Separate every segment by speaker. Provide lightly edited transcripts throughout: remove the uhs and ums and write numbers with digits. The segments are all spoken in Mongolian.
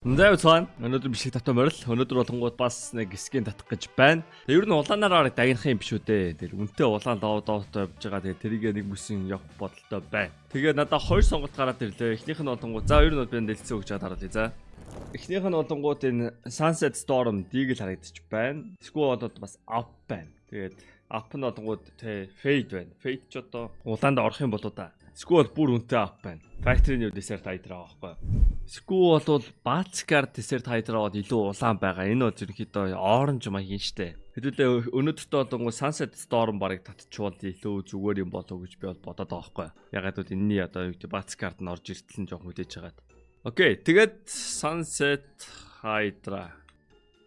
Speaker 1: За уцгаан. Өнөөдөр бичлэг татсан морил. Өнөөдөр болонгууд бас нэг skin татах гэж байна. Тэгээ ер нь улаанаар бараг дагнах юм биш үү дээ. Тэр үнтэй улаан дов довтой явж байгаа. Тэгээ тэрийг нэг бүсэн явах бодолтой байна. Тэгээ надаа хоёр сонголт гараад ирлээ. Эхнийх нь болонгууд за ер нь бол би дэлгэцэн өгч чад харуулъя за. Эхнийх нь болонгууд энэ Sunset Storm Deagle харагдчих байна. Эсвэл болоод бас Up байна. Тэгээд Up нь болонгууд тэ Fade байна. Fade ч одоо улаанд орох юм болоо да. Эсвэл бүр үнэтэй Up байна. Factory New Desert Hydra байхгүй. Эсвэл бол Batcar Desert Hydra бол илүү улаан байгаа. Энэ бол ерөнхийдөө orange маяг юм штэ. Хэдүүлээ өнөөдөртөө болонгоо Sunset Storm барыг татчвал илүү зүгээр юм болов гэж би бол бодоод байгаа байхгүй. Ягаад гэвэл энэний одоо юу гэдэг Batcar нь орж иртэл нь жоохон хүлээж хагаад. Окей, тэгээд Sunset Hydra.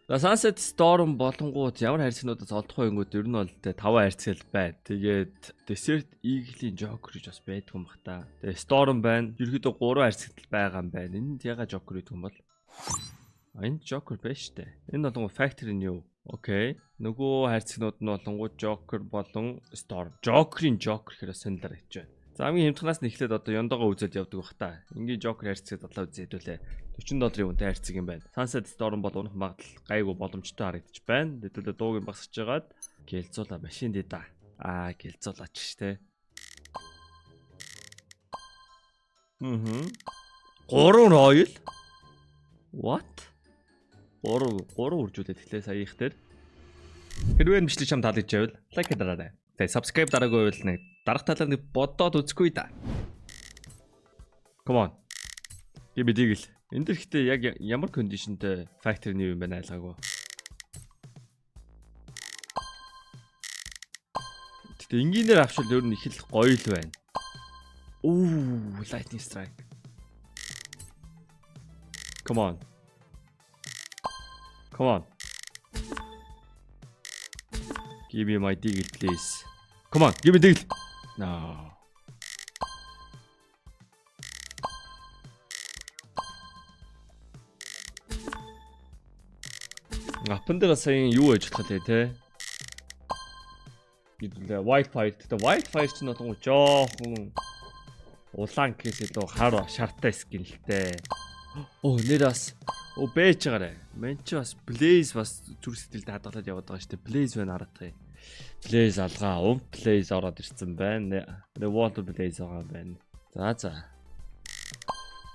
Speaker 1: За Sunset Storm болонгууд ямар хайрцагнуудаас олдох вэ гингүүд ер нь бол тэ 5 хайрцаг л байна. Тэгээд Desert Eagle-ийн Joker гэж бас байдгүй юм бах та. Тэгээд Storm байна. Ерөнхийдөө 3 хайрцагт л байгаа юм байна. Энд яга Joker гэдэг юм бол? А энэ Joker байна штэ. Энэ болонгууд Factory New. Окей. Нөгөө хайрцагнууд нь болонгууд Joker болон Storm. Joker-ийн Joker гэхээр сонирхолтой гэж байна. За хамгийн хямдханаас нь эхлээд одоо ёндоогоо үзээд явдаг бах та. Энгийн Joker хайрцаг задлаа үзээ хэдүүлээ. 40 долларын үнэтэй хайрцаг юм байна. Sunset Storm бол унах магадлал гайгүй боломжтой харагдчих байна. Хэдүүлээ дууг нь багсаж жагаад гэлзуула машин дээ да. Аа гэлзуулаач штэ. Мм. 3 Royal. What? 3 3 үржүүлээд эхлэе сая их дээр. Хэрвээ энэ бичлэг чам таалагдж байвал like дараарай. Тэгээ subscribe дараагүй байвал нэг дарах талаар нэг бодоод үзэхгүй да. Come on. Give me deagle. Энэ дэр ихтэй яг ямар condition-тэй factory new юм бэ айлгаагүй. Гэтэ энгийнээр авчвал ер нь их л гоё л байна. Ooh, lightning strike. Come on. Come on. Give me my deagle, please. Come on, give me deagle. No. Апн дээр сая юу ээж болох вэ те? Хэдүүлээ Wildfire. Гэтэ Wildfire чинь болон жоохон улаан гэхээс илүү хар шартай skin л те. Оо нэр бас оо бэж байгаарэ. Мен чи бас Blaze бас зүрх сэтгэлд хадгалаад яваад байгаа шүү дээ. Blaze байна хараадах юм. Blaze алгаа, Ump Blaze ороод ирсэн байна. Revolver Blaze байгаа юм байна. За за.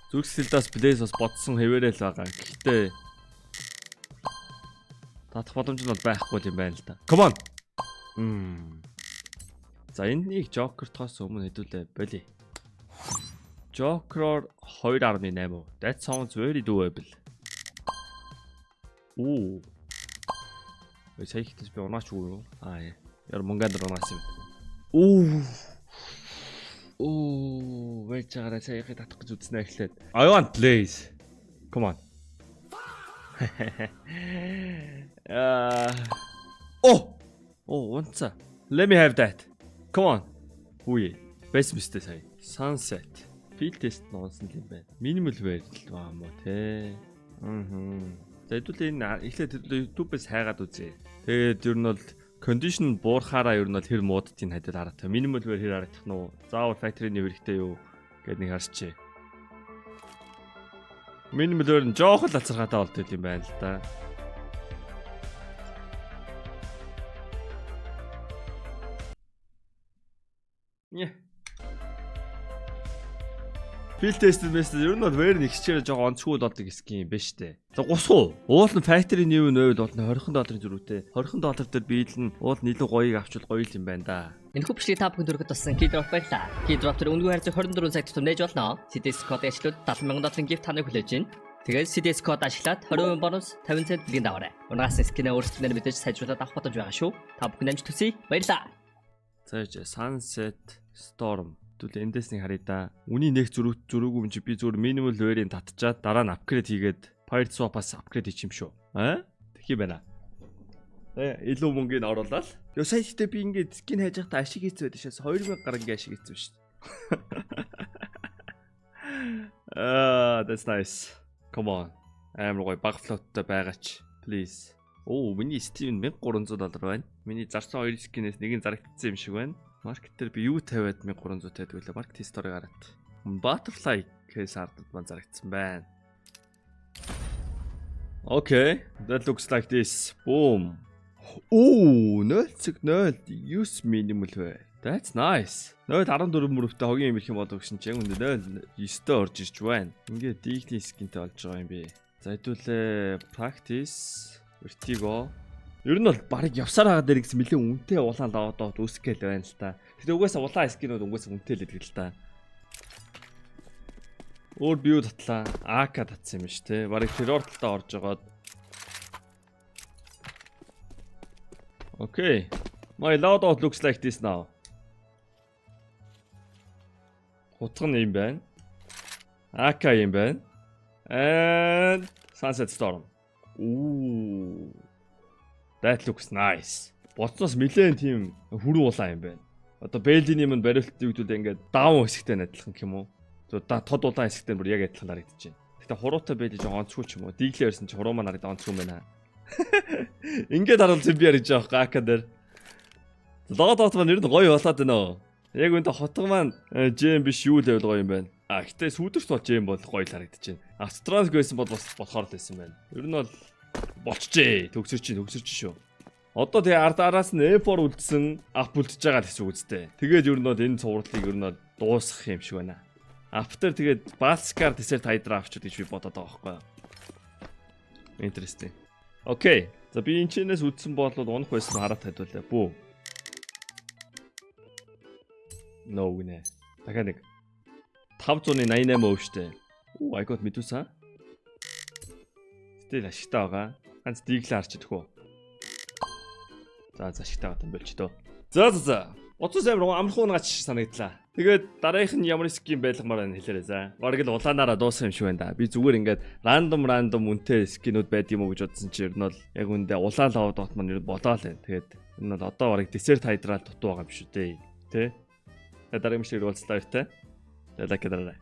Speaker 1: Зүрх сэтгэлд бас Blaze бас бодсон хэвээрээ л байгаа. Гэхдээ татах боломж нь бол байхгүй юм байна л да. Come on. За энэ нэг Joker-тоос өмнө хэдүүлээ боли. Joker-оор 2.8. That sounds very doable. Оо. Ой сая ихтэйс би унаач үгүй юу? Аа яа. Яр мөнгөнд унаасан юм. Оо. Оо, байж байгаараа саяхыг татах гэж үзнэ эхлээд. I want Blaze. Come on. Аа. Оо. Оо, унца. Let me have that. Come on. Үе. Байсан мэт сая. Sunset. Field test нь унсан юм байна. Minimal wear л байгаа юм уу те. Аа. За хэдүүлээ энэ эхлээд хэдүүлээ YouTube-ээс хайгаад үзье. Тэгээд ер нь бол condition буурахаараа ер нь бол хэр муудтыг хадил хараад. Minimal wear хэр харагдах нь уу? Заавал factory new хэрэгтэй юу гэд нэг харчээ. Minimal wear нь жоох л алцархаатай болд юм байна л да. Нэ. Field test мэс ер нь бол wear нь ихчээр жоо онцгүй болдог skin юм байна штэ. За гусгүй. Уул нь factory new нөөл бол 20 долларын зөрүүтэй. 20 доллар дээр биелэн уул нь илүү гоёыг авчвал гоё л юм байна да.
Speaker 2: Энэхүү бичлэгийг та бүхэнд хүргэх туссан Keydrop баярлалаа. Keydrop дээр үнэгүй хайрцаг 24 цаг тутам нээж болно. CDS код ашиглаад 70 мянган долларын gift таныг хүлээж байна. Тэгээд CDS код ашиглаад 20% бонус 50 цент бэлгийн даваарай. Унгаас skin ээ өөрсдөө мэдээж сайжруулад авах боломж байгаа шүү. Та бүхэн амжилт хүсье. Баярлалаа.
Speaker 1: За яж Sunset Storm. Тэгвэл эндээс нэг харъя да. Үний нэг зөрүү зөрүүгүй юм чи би зүгээр minimal wear-ийн татчаад дараа нь upgrade хийгээд Pirate Swap-аас upgrade хийчих юм шүү. Аа? Тэгэх юм байна. Э илүү мөнгийг оруулаад. Йоо сая ихтэй би ингээд skin хайж байхдаа ашиг хийцэн байдаг шээс 2000 гарангийн ашиг хийцэн шүү дээ. Аа, that's nice. Come on. Амар гоё баг float-тай байгаач. Please. Оо, миний Steam 1300 доллар байна. Миний зарсан хоёр skin-ээс нэг нь зарагдсан юм шиг байна. Market дээр би юу тавиад 1300 тавьдаг вэ? Market history гараад. Butterfly case ардад маань зарагдсан байна. Okay, that looks like this. Boom. Оо, 0.09 minimal вэ. That's nice. 0.14 мөрөвтэй хогийн юм ирэх юм болов гэсэн чинь яг үндэ 0.9-тэй орж ирж байна. Ингээд Deagle-ийн skin-тэй болж байгаа юм би. За, хэдүүлээ practice Vertigo. Ер нь бол барыг явсаар байгаа дээр гэсэн нэлээд үнэтэй улаан loadout үүсэх гээл байна л та. Гэтэ угаасаа улаан skin-үүд угаасаа үнэтэй л гэдэг л та. Өөр би юу татлаа? AK татсан юм биш те. Барыг террор талдаа орж жагаад. Okay. My loadout looks like this now. Хутга нь юм байна. AK юм байна. And Sunset Storm. Ooh. That looks nice. Бодсоос нэлээд тийм хүрүү улаан юм байна. Одоо Бэлдийн юм бариулт юу гэдвэл ингээд даун хэсэгтэй адилхан гэх юм уу? Да, тод улаан хэсэгтэй бүр яг адилхан харагдаж байна. Гэтэ хуруутай Бэлди жоо онцгүй ч юм уу. Deagle ярьсан чи хуруу маань харагдаа онцгүй юм байна. Ингээд харуул зэмби ярьж байгаа байхгүй AK дээр. Loadout маань ер нь гоё болоод байна оо. Яг үүнтэй хотго маань gem биш, юу л байвал гоё юм байна. А гэтээ сүүдэрт бол gem бол гоё л харагдаж байна. Австралик байсан бол бас болохоор л байсан байна. Ер нь бол болчихжээ. Төгсөрч чинь, төгсөрч шүү. Одоо тэгээ ард араас нь M4 үлдсэн, AWP үлдэж байгаа л гэсэн үг үстэй. Тэгээд ер нь бол энэ цувралыг ер нь бол дуусгах юм шиг байна. AWP дээр тэгээд Balscar Desert Hydra авчуд гэж би бодоод байгаа байхгүй юу. Interesting. Okay. За, би энэ чэнэс үдсэн бол унах байсан хараад хадуулаа. Бүү. No гинэ. Дахиад нэг. 588% штэ. Оо, I got Medusa. Still ашигтай байгаа. Ганц Deagle харч идэх үү. За, ашигтай байгаа юм болж дөө. За. Уцаас амар амархан унаач санагдлаа. Тэгээд дараагийнх нь ямар skin байлгамаар байна, хэлээрэй за. Бараг л улаанаараа дууссан юм шиг байна да. Би зүгээр ингээд random үнэтэй skin-үүд байд юм уу гэж бодсон чи ер нь бол яг үндэ улаан loadout маань ер нь болоо л байна. Тэгээд энэ бол одоо бараг Desert Hydra дутуу байгаа юм шүү дээ. Тэ? Тэгээд дараагийн бичлэгээр уулзлаа, баяртай. Тэгээд like дараарай.